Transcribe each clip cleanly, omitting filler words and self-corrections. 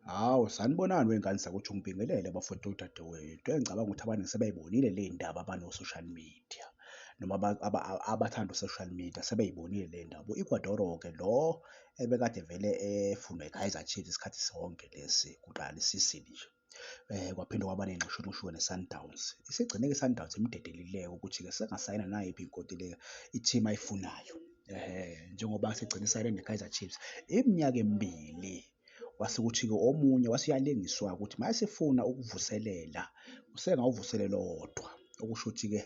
Hawu, sanibonani wey'ngane zakuthi ngibingelele bafowethu nodadewethu. Engicabanga ukuthi abaningi sebeyibonile ley'ndaba abano-social media noma abathanda u-social media sebeyibonile ley'ndaba. U-Ighodaro-ke lo ebekade vele efunwa i-Kaizer Chiefs isikhathi sonke lesi kuqala isizini nje, kwaphinde kwaba ney'nxushunxushunke ne-Sundowns. Isigcine-ke i-Sundowns imdedelile-ke ukuthi-ke sengasayina nayiphi inkontileka i-team ayifunayo. Njengoba esegcine esayine ne-Kaizer Chiefs iminyaka emibili. Kwase kuthi-ke omunye wase uyalengiswa-ke ukuthi mayesefuna ukuvuselela usengawuvuselela owodwa. Okusho ukuthi-ke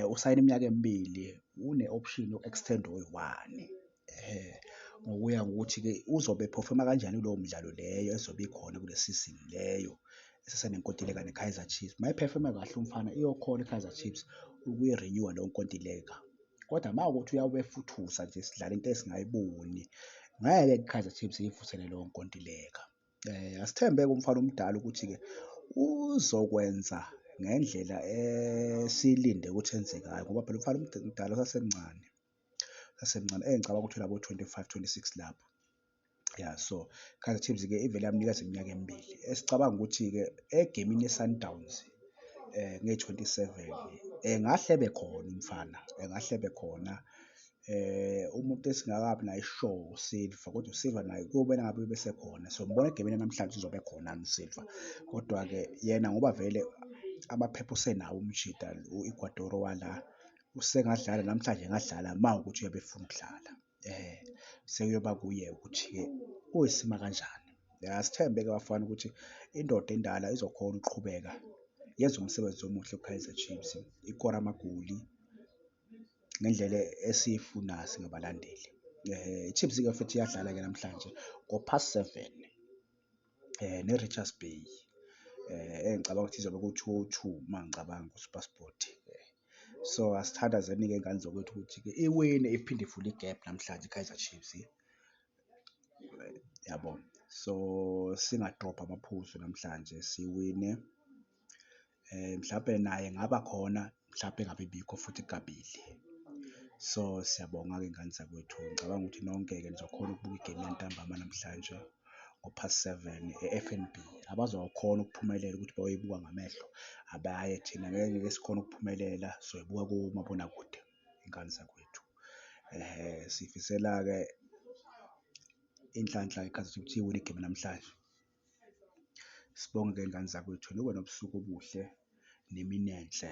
usayine iminyaka emibili une-option yoku-extend-a oyi-one. Ngokuya ngokuthi-ke uzobe ephefoma kanjani kulowo mdlalo leyo ezobe ikhona kule sizini leyo esasenenkontileka ne-Kaizer Chiefs. Mayephefoma kahle umfana iyokhona i-Kaizer Chiefs ukuyi-renew-a leyo nkontileka, kodwa makuwukuthi uyabefuthusa nje sidlala into esingayiboni, ngeke i-Kaizer Chiefs iyivuselele leyo nkontileka. Asithembe-ke umfana omdala ukuthi-ke uzokwenza ngendlela esiyilinde ukuthi enze ngayo ngoba phela umfana omdala usasemncane, usasemncane engicabanga ukuthi unabo 25, 26 lapho. Ya, so Kaizer Chiefs-ke ivele yamnikeza iminyaka emibili esicabanga ukuthi-ke egemini ye-Sundowns ngeyi-27 engahle ebe khona umfana, engahle ebe khona. Umuntu esingakabi naye sure uSilva kodwa uSilva naye kuyomele ngabe ubesekhona, sombona egemini yanamhlanje uzobe ekhona uSilva. Kodwa-ke yena ngoba vele amaphepha usenawo umjita u-Ighodaro wala, usengadlala namhlanje engadlala mawukuthi uyabe efuna ukudlala. Sekuyoba kuye ukuthi-ke uyisima kanjani. Asithembe-ke bafana ukuthi indoda endala izokhona ukuqhubeka yenze umsebenzi omuhle ku-Kaizer Chiefs, ikore amagoli ngendlela esiyifunayo singabalandeli. I-Chiefs-ke futhi iyadlala-ke namhlanje ngo-past seven ne-Richards Bay engicabanga ukuthi izobe ku-two o two uma ngicabanga ku-SuperSport. So, asithandazeni-ke y'ngane zakwethu ukuthi-ke iwine iphinde ivule igebhu namhlanje i-Kaizer Chiefs, yabo. So, singadrobhi amaphuzu namhlanje siwine mhlampe naye engaba khona mhlampe engabi bikho futhi kabili. So, siyabonga-ke y'ngane zakwethu, ngicabanga ukuthi nonke-ke nizokhona ukubuka igemu yantambama namhlanje ngo-past seven e-FNB. Abazokhona ukuphumelela ukuthi bayoyibuka ngamehlo abaye, thina ngeke sikhone ukuphumelela soyibuka komabonakude iy'ngane zakwethu. Siyifisela-ke inhlanhla i-Kaizer Chiefs ukuthi iyiwine igemu yanamhlanje. Sibonge-ke y'ngane zakwethu, nibe nobusuku obuhle nemini enhle.